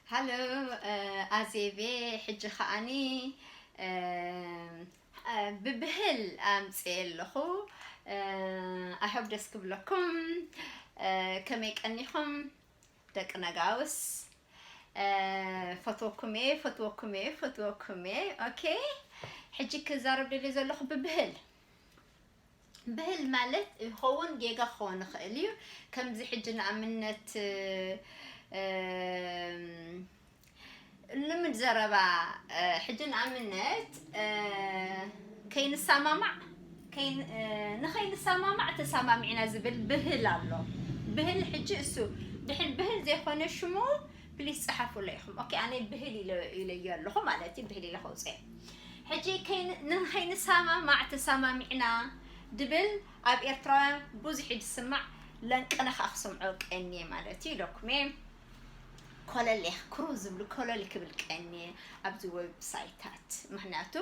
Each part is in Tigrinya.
ሃሎ፣ ኣዜቤ። ሕጂ ከዓኒ ብብህል ኣምፅኤ ኣለኹ። ኣሆብ ደስ ክብለኩም። ከመይ ቀኒኹም ደቂ ነጋውስ? ፈትወኩም እየ፣ ፈትወኩም እየ፣ ፈትወኩም እየ። ኦኬ፣ ሕጂ ክዛረብ ደልየ ዘለኹ ብብህል። ብህል ማለት ይኸውን፣ ጌጋ ክኸውን ይኽእል እዩ። ከምዚ ሕጂ ንኣብነት ልምድ ዘረባ፣ ሕጂ ንኣብነት ከይንሰማማዕ፣ ንኸይንሰማማዕ ተሰማሚዕና ዝብል ብህል ኣሎ። ብህል ሕጂ እሱ ድሕን ብህል ዘይኮነ ሽሙ ፕሊስ ጸሓፉለይ ኢኹም። ኦኬ፣ ኣነ ብህል ኢለዮ ኣለኹ ማለት እዩ። ብህል ኢለ ከውፅእ ሕጂ ንኸይንሰማማዕ ተሰማሚዕና ድብል ኣብ ኤርትራውያን ብዙሕ እዩ ዝስማዕ። ለንቅነ ከዓ ክሰምዖ ቀንየ ማለት እዩ ኢለኩም እየ። ኮለል ክሩ ዝብሉ ኮለል ክብል ቀንየ ኣብዚ ዌብሳይታት። ምክንያቱ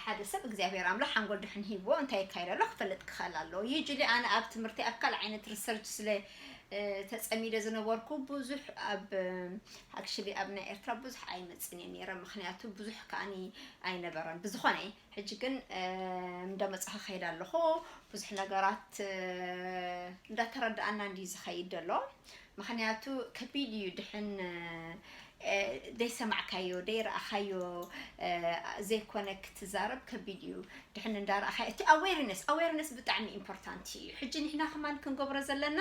ሓደ ሰብ እግዚኣብሔር ኣምላኽ ሓንጎል ድሕን ሂብዎ እንታይ ይካየድ ኣሎ ክፈልጥ ክኽእል ኣለዎ። ዩጅሊ ኣነ ኣብ ትምህርቲ ኣብ ካልእ ዓይነት ሪሰርች ስለ ተጸሚደ ዝነበርኩ ብዙሕ ኣብ ኣክሽሊ ኣብ ናይ ኤርትራ ብዙሕ ኣይመጽን እየ ነይረ። ምክንያቱ ብዙሕ ከዓኒ ኣይነበረን። ብዝኾነ ሕጂ ግን እንዳመጻኹ ከይድ ኣለኹ። ብዙሕ ነገራት እንዳተረዳኣና እንዲ ዝኸይድ ዘሎ። ምክንያቱ ከቢድ እዩ ድሕን ደይሰማዕካዮ ደይረኣኻዮ ዘይኮነ ክትዛረብ ከቢድ እዩ። ድሕን እንዳረኣኻዮ እቲ ኣዌርነስ ኣዌርነስ ብጣዕሚ ኢምፖርታንት እዩ። ሕጂ ንሕና ከማን ክንገብሮ ዘለና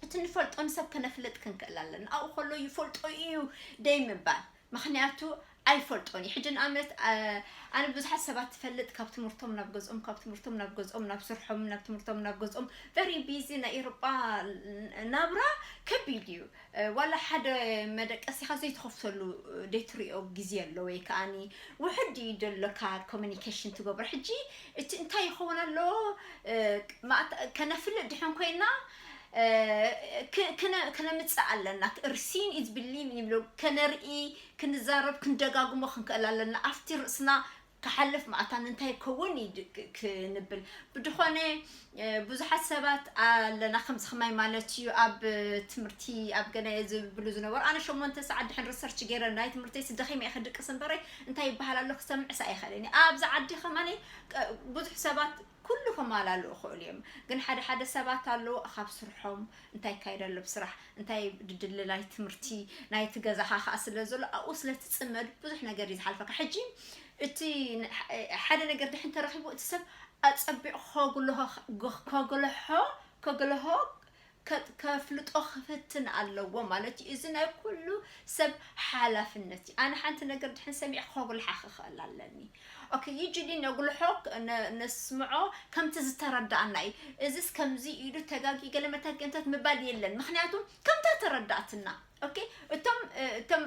እቲ ንፈልጦ ንሰብ ከነፍልጥ ክንክእል ኣለና። ኣብኡ ከሎ ይፈልጦ እዩ ደይ ምባል። ምክንያቱ ኣይፈልጦን እዩ። ሕጂ ንኣብነት ኣነ ብዙሓት ሰባት ትፈልጥ ካብ ትምህርቶም ናብ ገዝኦም፣ ካብ ትምህርቶም ናብ ገዝኦም፣ ናብ ስርሖም፣ ናብ ትምህርቶም ናብ ገዝኦም። ቨሪ ቢዚ ናይ ኤሮጳ ናብራ ከቢድ እዩ። ዋላ ሓደ መደቀሲኻ ዘይትኸፍተሉ ደይትሪኦ ግዜ ኣሎ ወይ ከዓኒ ውሕድ እዩ ደሎካ ኮሚኒኬሽን ትገብሮ። ሕጂ እቲ እንታይ ይኸውን ኣሎ ከነፍልጥ ድሕን ኮይና ክነምፅእ ኣለና። ርሲን ኢዝ ብሊቪን ይብሎ። ከነርኢ ክንዛረብ ክንደጋግሞ ክንክእል ኣለና። ኣብቲ ርእስና ክሓልፍ ማእታን እንታይ ይከውን እዩ ክንብል ብድኾነ ብዙሓት ሰባት ኣለና ከምዚ ከማይ ማለት እዩ ኣብ ትምህርቲ ኣብ ገለ ዝብሉ ዝነበሩ። ኣነ ሸሞንተ ሰዓት ድሕን ሪሰርች ገይረ ናይ ትምህርተይ ስደኺመ እየ ክድቅስ እምበረይ እንታይ ይበሃል ኣሎ ክሰምዕስ ኣይኽእልን እየ። ኣብዚ ዓዲ ከማኒ ብዙሕ ሰባት ኩሉ ከማላሉ እኽእሉ እዮም። ግን ሓደ ሓደ ሰባት ኣለዉ ካብ ስርሖም እንታይ ይካየድ ኣሎ ብስራሕ እንታይ ድድሊ ናይ ትምህርቲ ናይቲ ገዛኻ ከዓ ስለ ዘሎ ኣብኡ ስለ ትፅመድ ብዙሕ ነገር እዩ ዝሓልፈካ። ሕጂ እቲ ሓደ ነገር ድሕን ተረኺቡ እቲ ሰብ ኣፀቢቑ ከጉልሖ ከጉልሖ ከፍልጦ ክፍትን ኣለዎ ማለት እዩ። እዚ ናይ ኩሉ ሰብ ሓላፍነት እዩ። ኣነ ሓንቲ ነገር ድሕን ሰሚዕ ከጉልሓ ክኽእል ኣለኒ። ኦኬ፣ ዩጅሊ ነጉልሖ ነስምዖ ከምቲ ዝተረዳኣና እዩ። እዚስ ከምዚ ኢሉ ተጋጊ ገለ መታገንታት ምባል የለን። ምክንያቱ ከምታ ተረዳእትና ኦኬ እቶም እቶም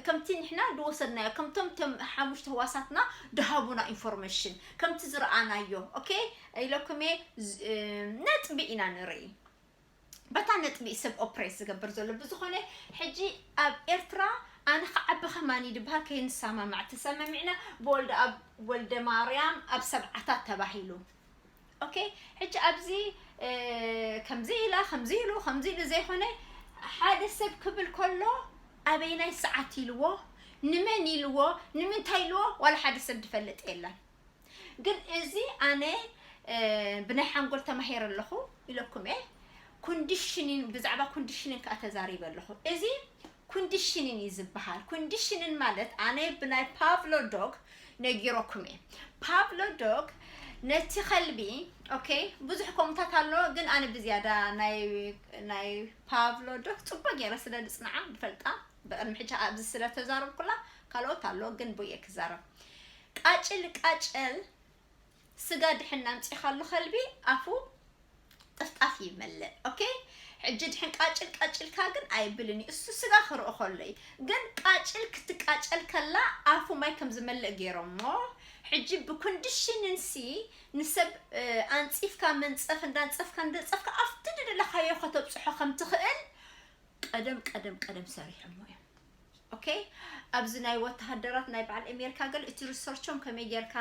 ከምቲ ንሕና ዝወሰድናዮ ከምቶም ቶም ሓሙሽተ ህዋሳትና ድሃቡና ኢንፎርሜሽን ከምቲ ዝረኣናዮ ኦኬ ኢለኩም እየ። ነጥቢ ኢና ንርኢ። በታ ነጥቢ ሰብ ኦፕሬስ ዝገብር ዘሎ ብዝኾነ ሕጂ ኣብ ኤርትራ ኣነ ክዓቢ ከማኒ ድበሃል ከይንሰማማዕ ተሰማሚዕና ብወልደ ኣብ ወልደ ማርያም ኣብ ሰብዓታት ተባሂሉ ኦኬ። ሕጂ ኣብዚ ከምዚ ኢላ ከምዚ ኢሉ ከምዚ ኢሉ ዘይኮነ ሓደ ሰብ ክብል ከሎ ኣበይናይ ሰዓት ኢልዎ ንመን ኢልዎ ንምንታይ ኢልዎ ዋላ ሓደ ሰብ ዝፈልጥ የለን። ግን እዚ ኣነ ብናይ ሓንጎል ተማሂረ ኣለኹ ኢለኩም እየ። ኮንዲሽኒን ብዛዕባ ኮንዲሽኒን ከዓ ተዛሪበ ኣለኹ። እዚ ኮንዲሽኒን እዩ ዝበሃል። ኮንዲሽኒን ማለት ኣነ ብናይ ፓቭሎ ዶግ ነጊረኩም እየ። ፓቭሎ ዶግ ነቲ ከልቢ ኦኬ ብዙሕ ከምኡታት ኣሎ ግን ኣነ ብዝያዳ ናይ ናይ ፓቭሎ ዶግ ፅቡቅ ገይረ ስለ ዝፅንዓ ዝፈልጣ ብቅድሚ ሕጂ ኣብዚ ስለ ተዛረብኩላ ካልኦት ኣሎ ግን ብኡ እየ ክዛረብ። ቃጭል ቃጨል ስጋ ድሕን ኣምፂኻሉ ከልቢ ኣፉ ጥፍጣፍ ይመልእ ኦኬ። ሕጂ ድሕን ቃጭል ቃጭልካ ግን ኣይብልን እዩ እሱ ስጋ ክርኢ ከሎ እዩ። ግን ቃጭል ክትቃጨል ከላ ኣፉ ማይ ከም ዝመልእ ገይሮሞ። ሕጂ ብኮንዲሽንን ሲ ንሰብ ኣንፂፍካ መንፀፍ እንዳንፀፍካ እንዳንፀፍካ ኣብቲ ድደለካዮ ከተብፅሖ ከም ትኽእል ቀደም ቀደም ቀደም ሰሪሖሞ እዮም። ኦኬ ኣብዚ ናይ ወተሃደራት ናይ በዓል ኣሜሪካ ገለ እቲ ሪሰርቾም ከመይ ጌርካ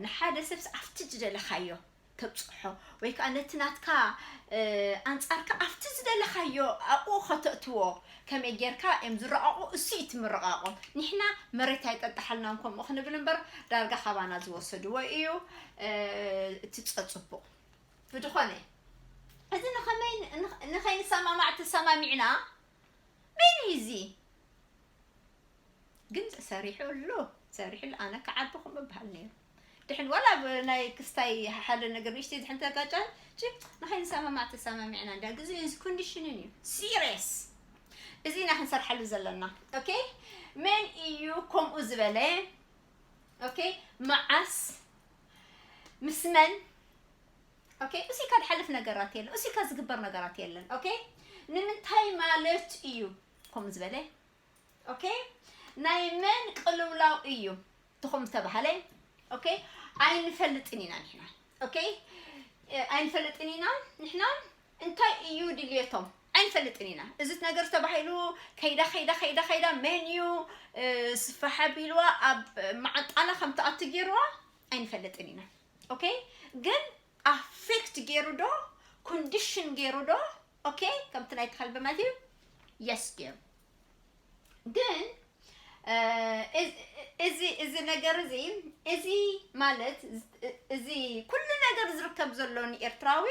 ንሓደ ሰብስ ኣብቲ ዝደለካዮ ተብፅሖ ወይ ከዓ ነቲ ናትካ ኣንፃርካ ኣብቲ ዝደለካዮ ኣብኡ ከተእትዎ ከመይ ጌርካ እዮም ዝረቐቑ? እሱ እዩ ትምርቓቖም። ንሕና መሬት ኣይጠጣሓልናን ከምኡ ክንብል እምበር ዳርጋ ካባና ዝወሰድዎ እዩ እቲ ፀፅቡቕ። ብድኾነ እዚ ንኸመይ ንኸይንሰማማዕ ተሰማሚዕና መን እዩ እዚ? ግን ሰሪሑ ኣሎ ሰሪሑ ኣሎ ኣነ ክዓቢ ከም እበሃል ነይሩ ድሕን ዋላ ናይ ክስታይ ሓደ ነገር ንእሽተይ ድሕን ተጋጫ ንኸይንሰማማዕ ተሰማሚዕና እንዳ ግዜ እዚ ኮንዲሽንን እዩ ሲሪየስ እዚ ኢና ክንሰርሓሉ ዘለና። ኦኬ መን እዩ ከምኡ ዝበለ? ኦኬ መዓስ ምስ መን? ኦኬ እሲካ ዝሓልፍ ነገራት የለን እሲካ ዝግበር ነገራት የለን። ኦኬ ንምንታይ ማለት እዩ ከምኡ ዝበለ? ኦኬ ናይ መን ቅልውላው እዩ ትኹም ዝተባሃለ? ኦኬ ኣይንፈልጥን ኢና ንሕና። ኦኬ ኣይንፈልጥን ኢና ንሕና። እንታይ እዩ ድልየቶም? ኣይንፈልጥን ኢና። እዚ ነገር ተባሂሉ ከይዳ ከይዳ ከይዳ ከይዳ መን እዩ ስፋሕ ኣቢልዋ ኣብ መዓንጣና ከም ትኣቱ ገይርዋ ኣይንፈልጥን ኢና። ኦኬ ግን ኣፌክት ገይሩ ዶ ኮንዲሽን ገይሩ ዶ? ኦኬ ከምቲ ናይ ተኸልበ ማለት እዩ የስ ገይሩ ግን እዚ እዚ ነገር እዚ እዚ ማለት እዚ ኩሉ ነገር ዝርከብ ዘሎ ንኤርትራዊ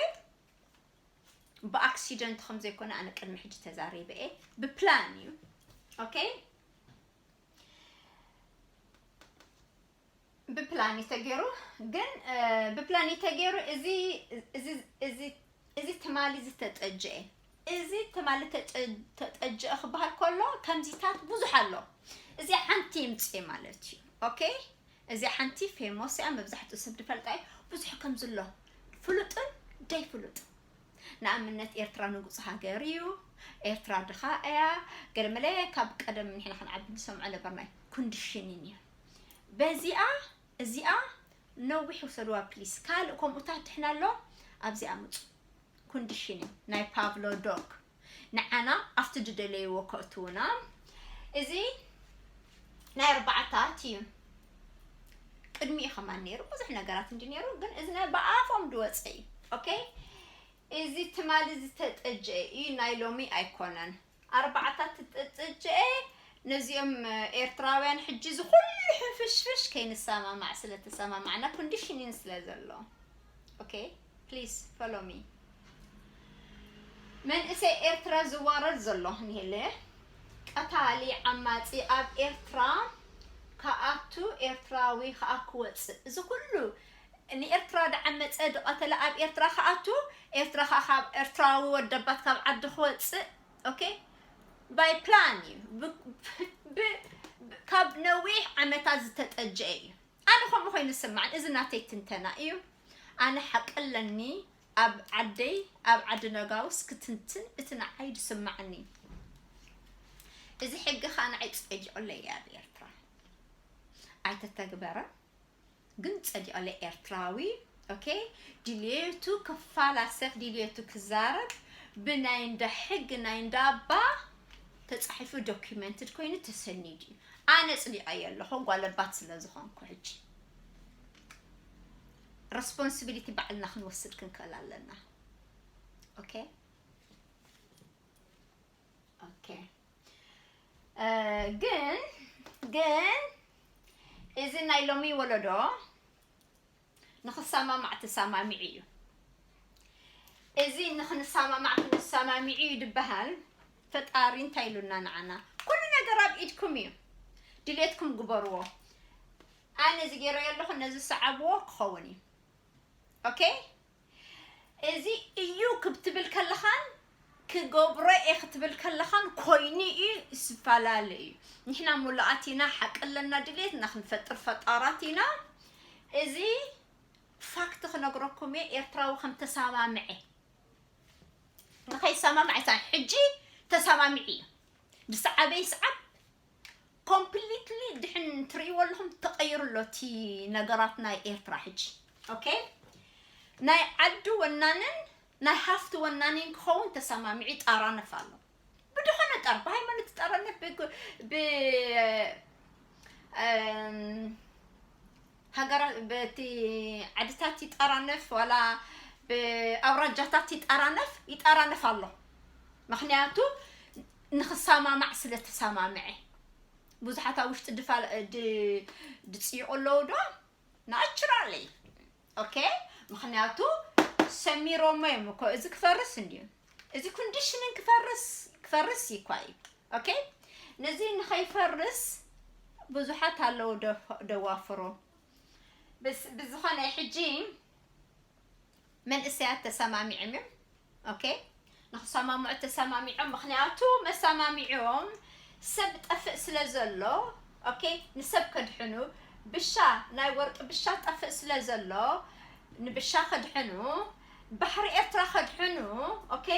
ብኣክሲደንት ከም ዘይኮነ ኣነ ቅድሚ ሕጂ ተዛሪበ እየ። ብፕላን እዩ። ኦኬ ብፕላን እዩ ተገይሩ። ግን ብፕላን እዩ ተገይሩ። እዚ እዚ እዚ እዚ ትማሊ ዝተጠጀአ እዚ ትማሊ ተጠጀአ ክበሃል ከሎ ከምዚታት ብዙሕ ኣሎ። እዚ ሓንቲ ይምፅእ ማለት እዩ። ኦኬ እዚ ሓንቲ ፌሞስ እያ። መብዛሕትኡ ሰብ ዝፈልጣ እዩ ብዙሕ ከምዝሎ ፍሉጥን ደይፍሉጥ ንኣብነት ኤርትራ ንጉፅ ሃገር እዩ። ኤርትራ ድኻ እያ። ገለመለ ካብ ቀደም ንሕና ክንዓቢ ንሰምዖ ነበርና እዩ። ኮንዲሽንን እዩ። በዚኣ እዚኣ ነዊሕ ውሰድዋ ፕሊስ። ካልእ ከምኡታት ድሕና ኣሎ ኣብዚኣ ምፁ። ኮንዲሽንን ናይ ፓቭሎ ዶክ ንዓና ኣብቲ ዝደለይዎ ከእትውና። እዚ ናይ ኣርባዕታት እዩ። ቅድሚኡ ከማን ነይሩ ብዙሕ ነገራት እንዲ ነይሩ ግን እዚ ናይ ብኣፎም ድወፀ እዩ። ኦኬ እዚ ትማሊ ዝተጠጀ እዩ ናይ ሎሚ ኣይኮነን። ኣርባዕታት ዝተጠጀ ነዚኦም ኤርትራውያን ሕጂ እዚ ኩሉ ሕፍሽፍሽ ከይንሰማማዕ ስለ ተሰማማዕና ኮንዲሽኒን ስለ ዘሎ። ኦኬ please follow me። መንእሰይ ኤርትራ ዝዋረድ ዘሎ ንሄለ ቀታሊ ዓማፂ ኣብ ኤርትራ ከኣቱ ኤርትራዊ ከኣ ክወፅእ እዚ ኩሉ ንኤርትራ ድዓመፀ ድቐተለ ኣብ ኤርትራ ከኣቱ ኤርትራ ከኣ ካብ ኤርትራዊ ወደባት ካብ ዓዲ ክወፅእ ኦኬ by plan እዩ ካብ ነዊሕ ዓመታት ዝተጠጀአ እዩ። ኣነ ከምኡ ኮይኑ ዝስማዕን እዚ ናተይ ትንተና እዩ። ኣነ ሓቂ ኣለኒ ኣብ ዓደይ ኣብ ዓዲ ነጋውስ ክትንትን እቲ ንዓይ ዝስማዕኒ። እዚ ሕጊ ከዓ ንዓይ ፀዲቑለይ ኣብ ኤርትራ ኣይተተግበረን ግን ፀዲቑለይ ኤርትራዊ ኦኬ ድልየቱ ክፋላሰፍ ድልየቱ ክዛረብ ብናይ እንዳ ሕጊ ናይ እንዳ ኣባ ተፃሒፉ ዶኪመንትድ ኮይኑ ተሰኒዱ እዩ። ኣነ ፅሊቐዮ ኣለኹ ጓለባት ስለ ዝኾንኩ ሕጂ ረስፖንሲቢሊቲ ባዕልና ክንወስድ ክንክእል ኣለና። ኦኬ ኦኬ ግን ግን እዚ ናይ ሎሚ ወለዶ ንኽሰማማዕ ተሰማሚዑ እዩ። እዚ ንኽንሰማማዕ ክንሰማሚዑ እዩ ዝበሃል ፈጣሪ እንታይ ኢሉና ንዓና? ኩሉ ነገር ኣብ ኢድኩም እዩ። ድሌትኩም ግበርዎ። ኣነ እዚ ገይረዮ ኣለኹ ነዚ ሰዓብዎ ክኸውን እዩ። ኦኬ እዚ እዩ ክትብል ከለኻን ክገብሮ እየ ክትብል ከለኻን ኮይኑ እዩ ዝፈላለ እዩ። ንሕና ሙሉኣት ኢና ሓቂ ኣለና ድሌትና ክንፈጥር ፈጣራት ኢና። እዚ ፋክት ክነግረኩም እየ ኤርትራዊ ከም ተሰማምዐ ንኸይሰማማዕ ይሳ ሕጂ ተሰማሚዑ እዩ ዝሰዓበ ይስዓብ ኮምፕሊትሊ ድሕን ትርእይዎ ኣለኹም ተቐይሩ ኣሎ እቲ ነገራት ናይ ኤርትራ ሕጂ ኦኬ ናይ ዓዲ ወናንን ናይ ሃፍቲ ወናንን ክኸውን ተሰማሚዑ ይጣራነፍ ኣሎ ብድኾነ ጠር ብሃይማኖት ይጣራነፍ ብ ሃገራ በቲ ዓድታት ይጠራነፍ ዋላ ብኣውራጃታት ይጠራነፍ ይጠራነፍ ኣሎ። ምክንያቱ ንክሰማማዕ ስለ ተሰማምዐ። ብዙሓት ኣብ ውሽጢ ድፋ ድፅይቁ ኣለዉ ዶ? ናቹራሊ። ኦኬ። ምክንያቱ ሰሚሮሞ እዮም እኮ። እዚ ክፈርስ እንድዩ፣ እዚ ኮንዲሽንን ክፈርስ ክፈርስ ይኳ እዩ። ኦኬ። ነዚ ንኸይፈርስ ብዙሓት ኣለዉ ደዋፍሮ። ብዝኾነ ሕጂ መንእሰያት ተሰማሚዖም እዮም። ኦኬ። ንክሰማምዑ ተሰማሚዖም። ምክንያቱ መሰማሚዖም ሰብ ጠፍእ ስለ ዘሎ። ኦኬ። ንሰብ ከድሕኑ ብሻ ናይ ወርቂ ብሻ ጠፍእ ስለ ዘሎ ንብሻ ከድሕኑ፣ ባሕሪ ኤርትራ ከድሕኑ። ኦኬ።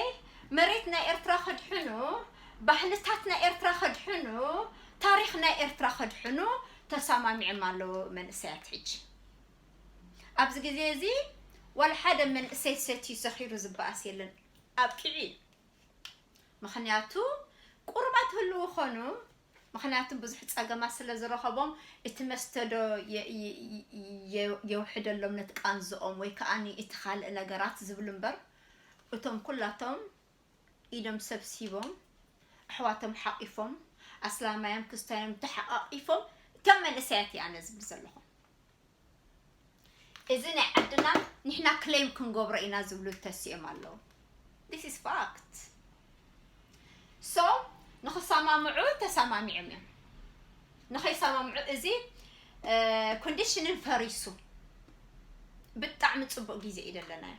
መሬት ናይ ኤርትራ ከድሕኑ፣ ባህልታት ናይ ኤርትራ ከድሕኑ፣ ታሪኽ ናይ ኤርትራ ከድሕኑ ተሰማሚዖም ኣለዉ መንእሰያት። ሕጂ ኣብዚ ግዜ እዚ ዋላ ሓደ መንእሰይ ሰትዩ ሰኺሩ ዝበኣስ የለን። ኣብቂዑ እዩ። ምክንያቱ ቁሩባት ህልው ኾኑ። ምክንያቱ ብዙሕ ጸገማት ስለ ዝረኸቦም እቲ መስተ ዶ የውሕደሎም ነቲ ቃንዝኦም ወይ ከዓ እቲ ካልእ ነገራት ዝብሉ እምበር፣ እቶም ኩላቶም ኢዶም ሰብሲቦም ኣሕዋቶም ሓቂፎም ኣስላማዮም ክስታዮም ተሓቃቂፎም እቶም መንእሰያት እየ ኣነ ዝብል ዘለኹ። እዚ ናይ ዓድና ንሕና ክሌም ክንገብሮ ኢና ዝብሉ ተሲኦም ኣለዉ። This is fact። So ንኽሰማምዑ ተሰማሚዖም እዮም። ንኸይሰማምዑ እዚ ኮንዲሽንን ፈሪሱ። ብጣዕሚ ፅቡቅ ግዜ እዩ ዘለናዮ።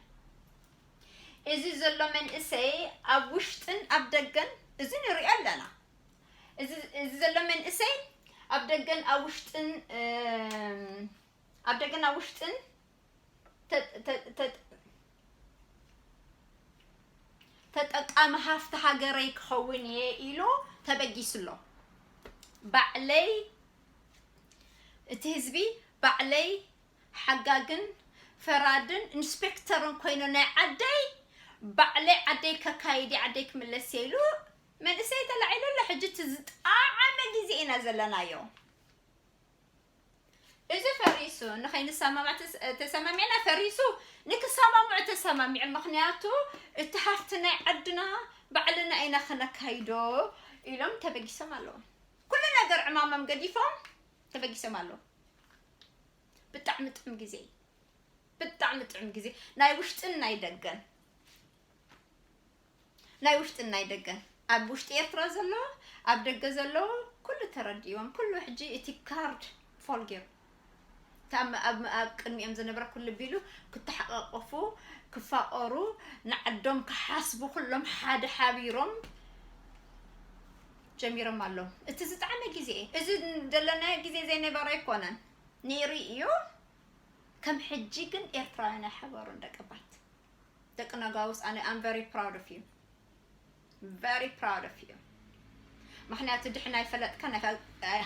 እዚ ዘሎ መንእሰይ ኣብ ውሽጥን ኣብ ደገን እዚ ንሪኦ ኣለና። እዚ ዘሎ መንእሰይ ኣብ ደገን ኣብ ውሽጥን ኣብ ደገን ኣብ ውሽጥን ተጠቃሚ ሃፍቲ ሃገረይ ክኸውን እየ ኢሉ ተበጊሱ ኣሎ። ባዕለይ እቲ ህዝቢ ባዕለይ ሓጋግን ፈራድን ኢንስፔክተርን ኮይኑ ናይ ዓደይ ባዕለይ ዓደይ ከካይድ ዓደይ ክምለስ እየ ኢሉ መንእሰይ ተላዒሉ ኣሎ። ሕጂ እቲ ዝጠዓመ ግዜ ኢና ዘለናዮ። እዚ ፈሪሱ ንኸይንሰማማዕ ተሰማሚዕና ፈሪሱ ንክሰማምዑ ተሰማሚዑ። ምክንያቱ እቲ ሃፍቲ ናይ ዓድና ባዕልና ኢና ክነካይዶ ኢሎም ተበጊሶም ኣለዉ። ኩሉ ነገር ዕማሞም ገዲፎም ተበጊሶም ኣለዉ። ብጣዕሚ ጥዑም ግዜ፣ ብጣዕሚ ጥዑም ግዜ ናይ ውሽጥን ናይ ደገን። ናይ ውሽጥን ናይ ደገን፣ ኣብ ውሽጢ ኤርትራ ዘሎ ኣብ ደገ ዘሎ ኩሉ ተረዲዎም። ኩሉ ሕጂ እቲ ካርድ ፎል ገይሩ ኣብ ቅድሚኦም ዝነበረ ኩሉ ቢሉ ክተሓቃቀፉ ክፋቀሩ ንዓዶም ክሓስቡ ኩሎም ሓደ ሓቢሮም ጀሚሮም ኣለዉ። እቲ ዝጠዓመ ግዜ እዚ ዘለናዮ ግዜ ዘይነበረ ኣይኮነን፣ ነይሩ እዩ። ከም ሕጂ ግን ኤርትራውያን ኣይሓበሩን ደቀባት። ደቂ ነጋውስ ኣነ I'm very proud of you, very proud of you። ምክንያቱ ድሕና ይፈለጥካ።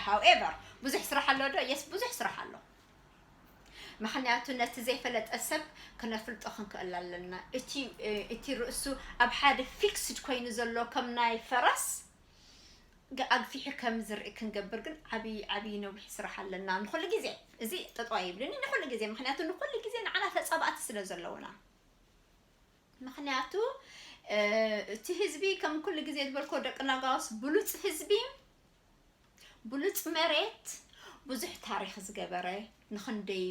However ብዙሕ ስራሕ ኣሎ ዶ? Yes ብዙሕ ስራሕ ኣሎ። ምክንያቱ ነቲ ዘይፈለጠ ሰብ ክነፍልጦ ክንክእል ኣለና። እቲ ርእሱ ኣብ ሓደ ፊክስድ ኮይኑ ዘሎ ከም ናይ ፈረስ ኣግፊሑ ከም ዝርኢ ክንገብር ግን ዓብዪ ዓብዪ ነዊሕ ስራሕ ኣለና። ንኩሉ ግዜ እዚ ጠጠው ኣይብልን ንኩሉ ግዜ፣ ምክንያቱ ንኩሉ ግዜ ንዓና ተፃባእቲ ስለ ዘለውና። ምክንያቱ እቲ ህዝቢ ከም ኩሉ ግዜ ዝበልኮ ደቂ ነጋውስ ብሉፅ ህዝቢ፣ ብሉፅ መሬት፣ ብዙሕ ታሪክ ዝገበረ ንክንደይ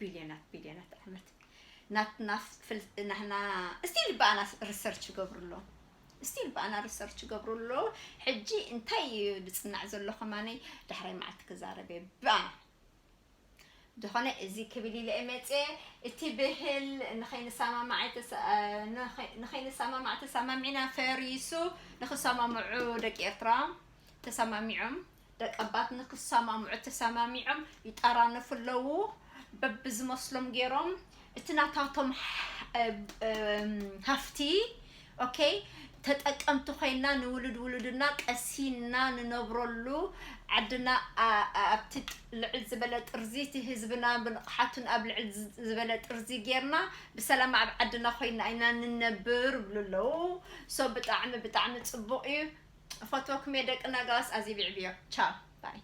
ቢልዮናት ቢልዮናት ዓመት ናትና ናህና እስቲል በኣና ሪሰርች ገብሩ ኣሎ። እስቲል በኣና ሪሰርች ገብሩ ኣሎ። ሕጂ እንታይ እዩ ዝፅናዕ ዘሎ ከማነይ ዳሕራይ መዓልቲ ክዛረብ እየ በኣና። ዝኾነ እዚ ክብል ኢለ እየ መፅየ። እቲ ብህል ንኸይንሰማማዕ ንኸይንሰማማዕ ተሰማሚዕና ፈሪሱ። ንክሰማምዑ ደቂ ኤርትራ ተሰማሚዖም ደቀባት ንክሰማምዑ ተሰማሚዖም ይጠራነፉ ኣለዉ። በብዝመስሎም ገይሮም እቲ ናታቶም ሃፍቲ ኦኬ ተጠቀምቲ ኮይና ንውሉድ ውሉድና ቀሲና ንነብረሉ ዓድና ኣብቲ ልዕል ዝበለ ጥርዚ እቲ ህዝብና ብንቕሓቱን ኣብ ልዕል ዝበለ ጥርዚ ጌርና ብሰላም ኣብ ዓድና ኮይና ኢና ንነብር ብሉ ኣለዉ። So ብጣዕሚ ብጣዕሚ ጽቡቕ እዩ። ፈትወኩም እየ ደቂ ነጋውስ ኣዚ ብዕብዮ ቻው ባይ።